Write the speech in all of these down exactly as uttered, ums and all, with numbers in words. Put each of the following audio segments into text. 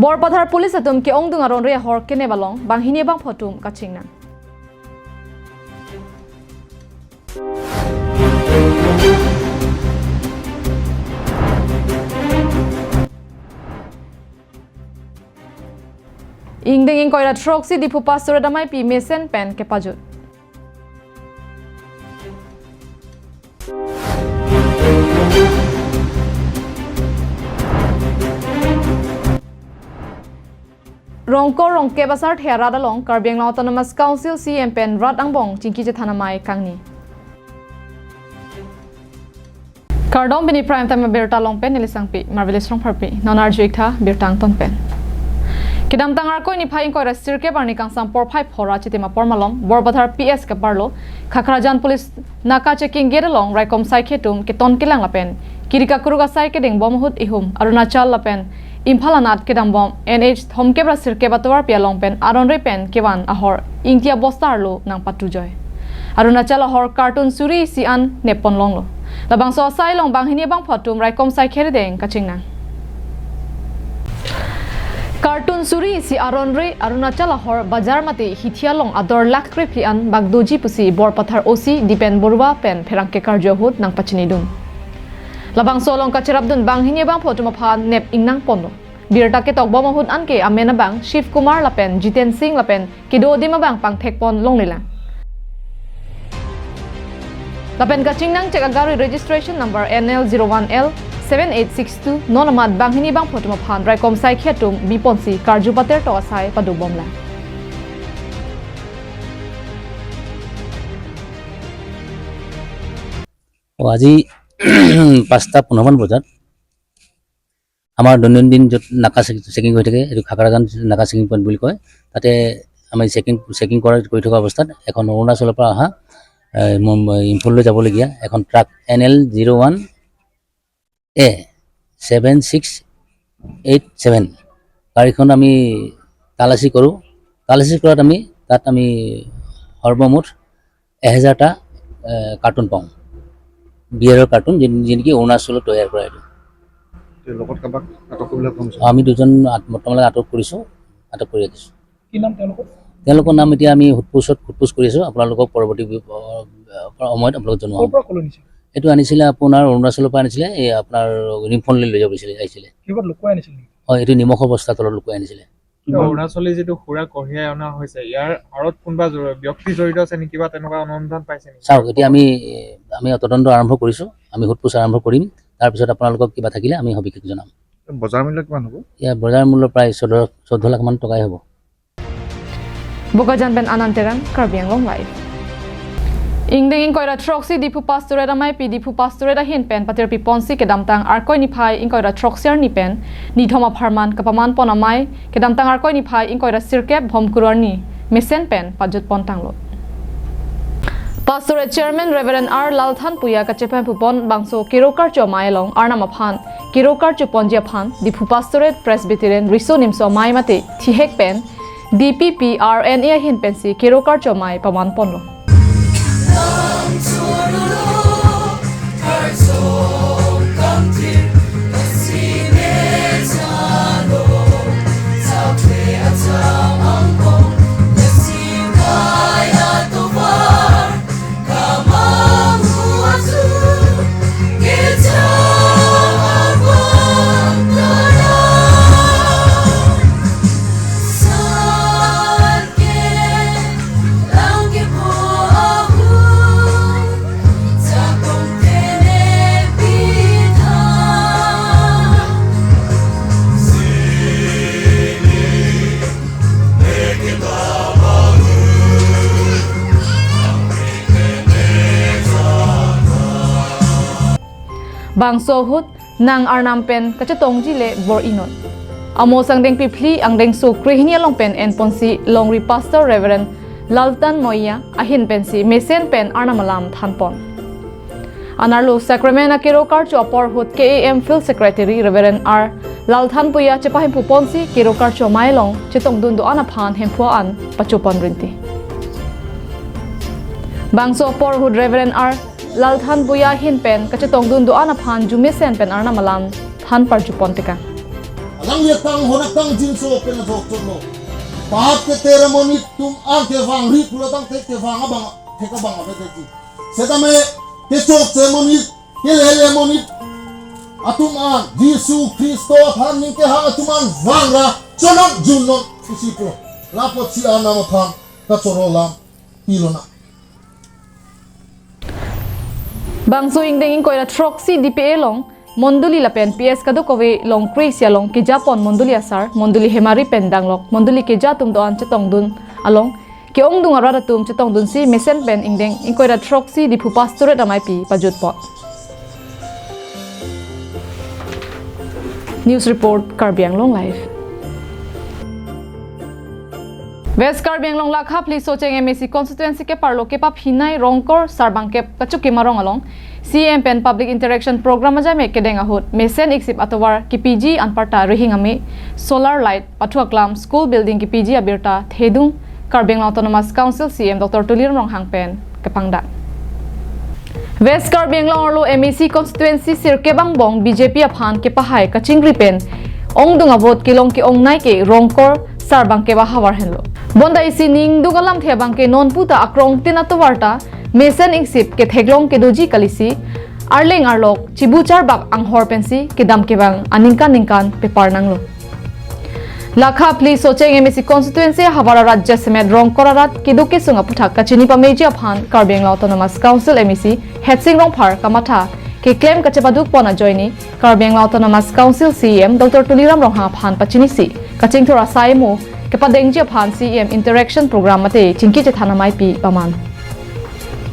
Borpathar Police atum ke-ongdung aron-re ahor kenep along banghini bangpho atum kachingnang. Ingdeng ingkoi ra throksi Diphu Pastorate ameipi mesen pen kepajut. Rongkor rongkep asarthe arat along Karbi Anglong Autonomous Council C E M pen rat angbong chingki chethan amei kangni. Kardom, pini Prime Time abirta along pen neli Sangpi Marvelous Rongpharpi. Non arju-ik tha birta angton pen. Kedamtang Arkoi niphai ingkoi ra sirkep arni kangsam porphai phora chitim apor malom Borpathar P S keparlo Khakrajan Police naka checking gate along raikom saikhe atum keton kelang lapen kiri kakruk asai kedeng bom ahut ihum Arunachal lapen Imphal anat kedam bom N H thomkep ra sirkep atovarpi along pen aron-re pen kevan ahor ingti abosta arlo nangpatujoi. Arunachal ahor carton suri isi an neppon longlo. Labangso asai along banghini bangpho atum raikom saikhe rideng kachingnang. Carton suri isi aron-re Arunachal ahor bajar mate hithi along ador lakh krephli an bak doji pusi Borpathar O C Dipen Baruah pen pherangke karju ahut nangpachinidun. Labangso along kacherapdun banghini bangpho atum aphan nep ingnang ponlo. Birta ketok bom ahut anke amen abang Shiv Kumar lapen Jiten Singh lapen kedo adim abang pangthek pon longlelang. Lapen kachingnang chek agari registration number N L zero one L seven eight six two non amat banghini bangpho atum aphan raikom saikhe atum biponsi karju pater tok asai pado bomlang. অ, আজি পাঁচটা পোন্ধৰমান বজাত আমাৰ দৈনন্দিন য'ত নাকা check-, checking হৈ থাকে, এইটো খাকৰাজান নাকা চেকিং পইণ্ট বুলি কয়, তাতে আমি চেকিং, চেকিং কৰা, কৰি থকা অৱস্থাত এখন অৰুণাচলৰ পৰা অহা, এ, মুম্বাই, ইম্ফললৈ যাবলগীয়া এখন truck N L zero' one A seven six eight seven গাড়ীখন আমি তালাচী কৰোঁ। তালাচী কৰাত আমি, তাত আমি সৰ্বমুঠ এহেজাৰটা, এ, কাৰ্টুন পাওঁ, বিয়েৰৰ কাৰ্টুন, যি-, যি নেকি অৰুণাচলত তৈয়াৰ কৰা এইটো। তেওঁ লগত কাৰোবাক আটক কৰিবলৈ সক্ষম হৈছে? আমি দুজন আট-, বৰ্তমানলৈকে আটক কৰিছোঁ, আটক কৰি ৰাখিছোঁ। কি নাম তেওঁলোকৰ? তেওঁলোকৰ নাম এতিয়া আমি সোধপোছত, সোধপোছ কৰি আছোঁ। আপোনালোকক পৰৱৰ্তী বি-, অ, সময়ত আপোনালোকক জনোৱা ক'ৰ হ'ব। পৰা ক'লৈ নিছিল? এইটো আনিছিলে আপোনাৰ অৰুণাচলৰ পৰা আনিছিলে, এই আপোনাৰ ৰিম্ফললৈ লৈ যাব বিচাৰি আহিছিলে। কিহত লুকুৱাই আনিছিল নেকি? হয়, এইটো নিমখৰ বস্তাৰ তলত লুকুৱাই আনিছিলে। কিমান? অৰুণাচলী যিটো সুৰা কঢ়িয়াই অনা হৈছে, ইয়াৰ আঁৰত কোনোবা জড়-, ব্যক্তি জড়িত আছে নেকি বা তেনেকুৱা অনুসন্ধান পাইছে নেকি? চাওক, এতিয়া আমি, আমি তদন্ত আৰম্ভ কৰিছোঁ, আমি সোধপোছ আৰম্ভ কৰিম, তাৰপিছত আপোনালোকক কিবা থাকিলে আমি সবিশেষ জনাম। বজাৰ মূল্য কিমান হ'ব? ইয়াৰ বজাৰ মূল্য প্ৰায় চৈধ্য, চৈধ্য লাখ মান টকাই হ'ব। Bokajan pen Anand Terang, Karbi Anglong Live. Ingdeng ingkoi ra throksi Diphu Pastorate ameipi Diphu Pastorate ahin pen patirpi ponsi kedamtang Arkoi niphai ingkoi ra throksi arni pen nithom apharman kapaman pon amei kedamtang Arkoi niphai ingkoi ra sirkep Bhomkuru arni mesen pen pajut pon tanglo. Pastorate Chairman Reverend R Lalthan Puya kachepahemphu pon bangso Kero Karcho amei along Arnam aphan Kero Karcho ponji aphan Diphu Pastorate Presbyterian Riso Nimso Amei mate thihek pen D P P R N A ahin pensi Kero Karcho amei paman ponlo. Bangso ahut nang Arnam pen kachetongji le bor-inon. Amo sangdengpi phli angdengso krehini along pen enponsi longri Pastor Reverend Laltan Moya ahin pensi mesen pen Arnam alam thanpon. Anarlo Sacrament a Kero Karcho apor ahut K A M Field Secretary Reverend R Lalthan Puya chepahemphu ponsi Kero Karcho amei along chetongdun do-an aphan hemphu an pachopon rinti. Bangso apor ahut Reverend R Lalthan Puya ahin pen kachetongdun do-an aphan jumesen pen Arnam alam than parjupon tekang. Alanglitum hona kangjinso pen ajok chotlo. Pahat keter amonit atum an kevangri pulo tangte kevang abang, thek abang avedetji. Setame kechokche amonit, kelele amonit atum an Jisu Khristo aphan aning kehang atum an vangra chonat junnon pusi pu. Lapotsi anam aphan kachoro alam pilonang. Bangso ingdeng ingkoi ra throksi D P A along mondoli lapen P S kadokave along kre-isi along kejapon mondoli asar, mondoli hemari pen danglok, mondoli keja atum do-an chetongdun along ke-ongdung arat atum chetongdunsi mesen pen ingdeng ingkoi ra throksi Diphu Pastorate ameipi pajutpon. News report, Karbi Anglong Live. West Karbi Anglong Lakhaphli Socheng M A C constituency keparlo kepaphinei Rongkor Sarbangkep kachukima rong along C M pen public interaction program ajame kedeng ahut mesen iksip atovar kepiji anparta rihing ame, solar light, pathu aklam, school building kepiji abirta thedung Karbi Anglong Autonomous Council C M Doctor Tuliram Ronghang pen kepangdak. West Karbi Anglong arlo M A C constituency sirkep angbong B J P aphan kepahai kachingri pen ongdung avote kelong ke-ongnei ke Rongkor Sarbangkep ahavar henlo. Bonta isi ningduk alamthe abangke nonputa akrongtin atovar ta mesen iksip ketheklong kedoji kalisi, arleng arlok chibu charbak anghor pensi kedam kevang aningkan ningkan pepar nanglo. Lakhaphli Socheng M A C constituency ahavar arat jasemet Rongkor arat keduk kesung aputhak kachini pameji aphan Karbi Anglong Autonomous Council M A C Headsing Rongphar kamatha keklem kachepadukpon ajoine Karbi Anglong Autonomous Council C M Doctor Tuliram Ronghang aphan pachinisi kachingthur asai mo kepadengji aphan C M interaction program mate chingki chethan ameipi paman.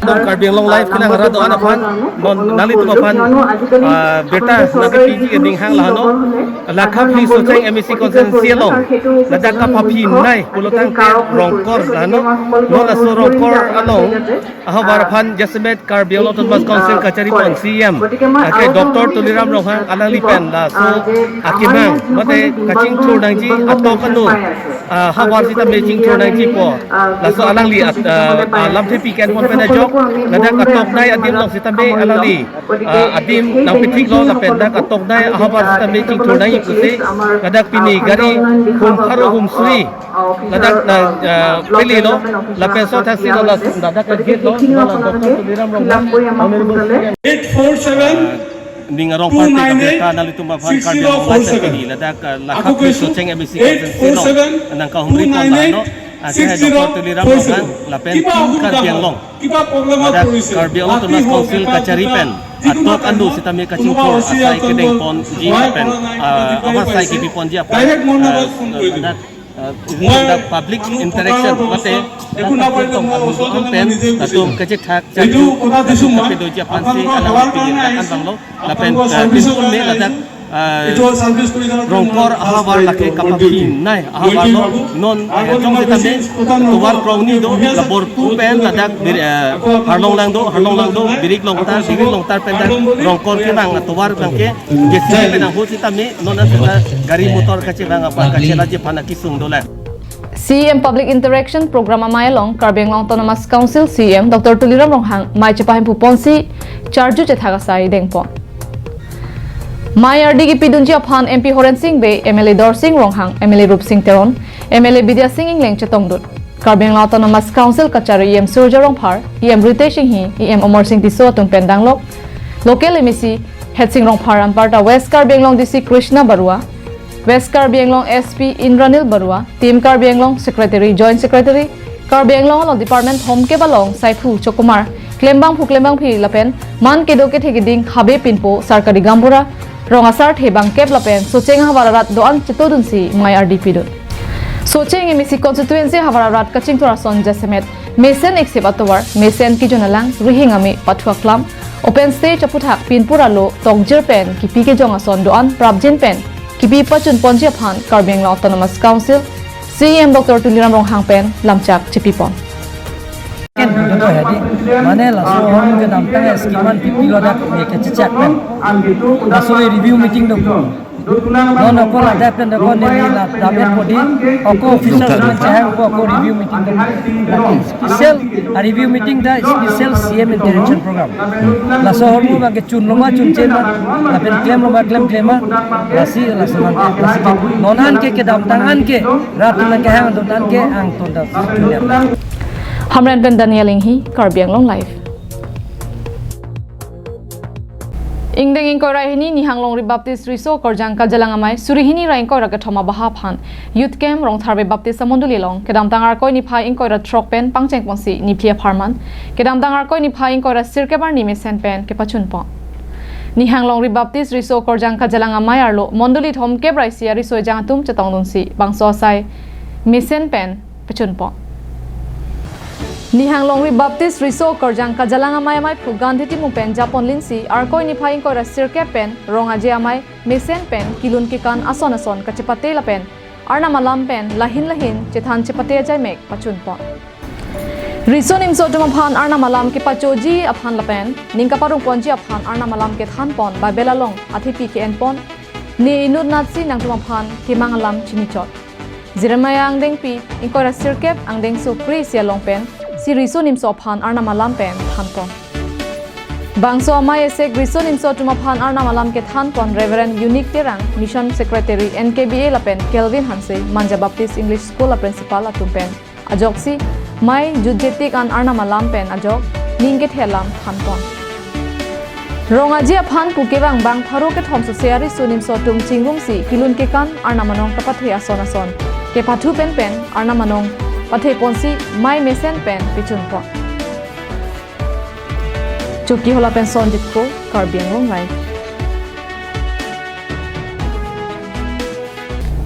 Karbi Anglong Live kelang arat do-an aphan, non nanglitum aphan, ah, birta nangkepiji aning hang lahano. Lakhaphli Socheng M A C constituency along ladak kapaphinei pulotangte Rongkor lahano. Non laso Rongkor along ahavar aphan jasemet Karbi Anglong Autonomous Council kacharipon C M, ake Doctor Tuliram Ronghang alangli pen laso akemang mate kachingthur nangji atok anu, ah, havar sitame chingthur nangjipo. Laso alangli at, ah, ah, lamthe pikenpon pen ajok, ladak atoknei adim along sitame alangli, ah, adim nangpithiklo lapen dak atoknei ahavar sitame chingthur nangji pusi, ladak pini gari hum pharo hum suri ladak na, ah, pililo, lapen so thaksi lo las ladak kagate lo, la Doctor Tuliram Ronghang, Honorable C M. Eight four seven, ning arong party ka beka nanglitum aphan Karbi Anglong Live pini ladak, ah, Lakhaphli Socheng M A C constituency along nangkahumripon lahano, ake Doctor Tuliram Ronghang lapen Team Karbi Anglong. Ladak Karbi Anglong Autonomous Council kachari pen atok anu sitame kachingthur asai kedengponji lapen, ah, ahavar asai kepiponji aphan, ah, ladak, ah, isi ladak public interaction mate ladak tong anu do-an pen latum kachethak charju latum kapedoji aphansi alam pini ladak an vanglo. Lapen, eh, pinpun me ladak, eh, Rongkor ahavar lake kapaphinei ahavar lo, non, eh, jong setame tovar krongni do, la Borpu pen ladak bir-, eh, Harlong Langdo, Harlong Langdo, Birik Longtar, Birik Longtar pen dak Rongkor kevang tovar abangke J C B pen ahut setame non an seta gari motor kachevang apar kachelaji aphan akesung dolang. C M Public Interaction Program amei along Karbi Anglong Autonomous Council C M Doctor Tuliram Ronghang mei chepahemphuponsi charju chethak asai dengpon. Mei ardi kepidunji aphan M P Horen Sing Bey, M L A Dorsing Ronghang, M L A Rupsing Teron, M L A Bidya Sing Engleng chetongdun. Karbi Anglong Autonomous Council kachari E M Surjya Rongphar, E M Ritesh Enghi, E M Amarsing Tisso atum pen danglok local M A C Headsing Rongphar anparta West Karbi Anglong D C Krishna Barua, West Karbi Anglong S P Indranil Barua, Team Karbi Anglong Secretary, Joint Secretary, Karbi Anglong along Department Home kep along Saiphu Chokomar, klembangphu klembangphi lapen man kedo kethe keding habe pinpo sarkari gaonbura, rong asarthe bangkep lapen Socheng ahavar arat do-an chetodunsi mei ardi pidun. Socheng M A C constituency ahavar arat kachingthur ason jasemet mesen eksip atovar, mesen kejun alang, rihing ame pathu aklam, open stage aputhak pinpura lo tokjir pen kipi kejong ason do-an prapjin pen kipi pachunponji aphan Karbi Anglong Autonomous Council C M Doctor Tuliram Ronghang pen lamchak chepipon. Ken dodo hedi, mane laso ahormu kedamtang scheme an pipilo dak me kechechak pen. Laso review meeting do pu. Non ako ladak pen ako neli la dam-et podi, ako official Dongthak. Pen chehang ako, ako review meeting do. Lake special, a review meeting ta special C M interaction program. Laso ahormu abang ke chun loma chun che ma, lapen klem loma klem klem ma, lasi laso abang ke, lasi ke non an ke kedamtang an ke, rat an kehang dun an ke angton ta chun ya. Hamren pen Daniel Inghi, Karbi Anglong Live. Ingdeng ingkoi ra hini Nihang Longri Baptist Riso Okarjang Kajalang Amei suri hini ra ingkoi ra kethom abaha aphan Youth Camp Rongtharve Baptist Amondoli along kedamtang Arkoi niphai ingkoi ra throk pen pangcheng ponsi niphli apharman, kedamtang Arkoi niphai ingkoi ra sirkep arni mesen pen kepachun pon. Nihang Longri Baptist Riso Okarjang Kajalang Amei arlo mondoli thomkep ra isi ariso ejang atum chetong dunsi bangso asai mesen pen pachun pon. Nihang Longri Baptist Riso Okarjang Kajalang Amei ameiphu Gandhi Timung pen japon linsi Arkoi niphai ingkoi ra sirkep pen Rong Aje Amei mesen pen kelun kekan ason ason kachepate lapen Arnam alam pen lahin lahin chethan chepate ajaimek pachun pon. Riso nimso atum aphan Arnam alam kepachoji aphan lapen ning kaparong ponji aphan Arnam alam kethan pon, Bible along athepi ke-en pon, ne inut natsi nangtum aphan kemang alam chinichot. Jeremiah angdengpi ingkoi ra sirkep angdengso kre-isi along pensi riso nimso aphan Arnam alam pen than pon. Bangso amei esek riso nimso atum aphan Arnam alam kethan pon Reverend Unique Terang, Mission Secretary N K B A lapen Kelvin Hanse, Manja Baptist English School a Principal atum pen ajoksi mei jutjetik an Arnam alam pen ajok ning kethe alam than pon. Rong Aje aphan pu kevang bang pharo kethom sose ariso nimso atum chingrumsi kelun kekan Arnam anong kapathe ason ason kepathu pen pen Arnam anong pathe ponsi mei mesen pen pachun pon. Chokihola pen Sonjit Kro, Karbi Anglong Live.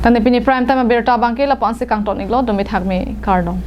Tangte pini prime time abirta abang ke lapu-an si kangton iklo, dome thakme, kardom.